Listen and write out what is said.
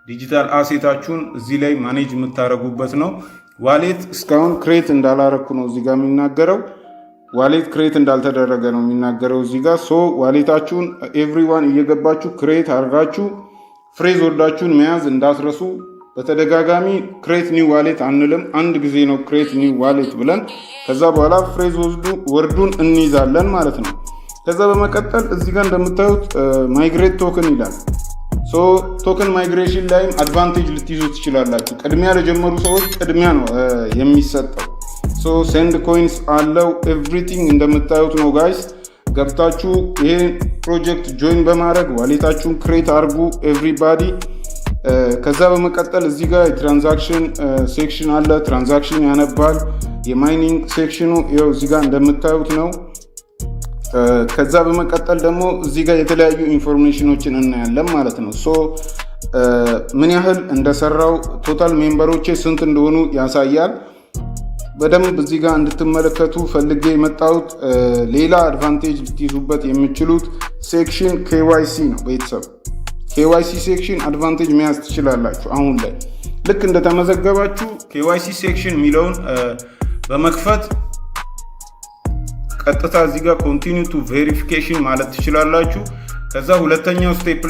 Digital asset ኣችሁን እዚህ ላይ manage የምታደርጉበት ነው። Wallet እስካሁን create እንዳላረኩ ነው እዚህ ጋር የሚናገረው። Wallet create እንዳልተደረገ ነው የሚናገረው እዚህ ጋር። So wallet ኣችሁን everyone እየገባችሁ create አድርጋችሁ phrase word ኣችሁን መያዝ እንዳትረሱ። በተደጋጋሚ create new wallet አንልም። አንድ ጊዜ ነው create new wallet ብለን ከዛ በኋላ phrase word ኡን እንይዛለን ማለት ነው። ከዛ በመቀጠል እዚህ ጋር እንደምታዩት migrate token ይላል። So token migration ላይም advantage ልትይዙ ትችላላችሁ። ቅድሚያ ለጀመሩ ሰዎች ቅድሚያ ነው የሚሰጠው። So send coins አለው፣ everything እንደምታዩት ነው guys። ገብታችሁ ይሄን ፕሮጀክት join በማድረግ wallet ኣችሁን create አድርጉ everybody። ከዛ በመቀጠል እዚህ ጋር የ transaction section አለ። Transaction ያነባል። የ mining section ኑ ይኸው እዚህ ጋር እንደምታዩት ነው። ከዛ በመቀጠል ደግሞ እዚህ ጋር የተለያዩ information ኖችን እናያለን ማለት ነው። So ምን ያህል እንደሰራው፣ total member ኦቼ ስንት እንደሆኑ ያሳያል። በደንብ እዚህ ጋር እንድትመለከቱ ፈልጌ የመጣሁት ሌላ advantage ልትይዙበት የምችሉት section KYC ነው። ቤተሰብ፣ KYC section advantage መያዝ ትችላላችሁ። አሁን ላይ ልክ እንደተመዘገባችሁ KYC section የሚለውን በመክፈት ቀጥታ እዚህ ጋር continue to verification ማለት ትችላላችሁ። ከዛ ሁለተኛው step ላይ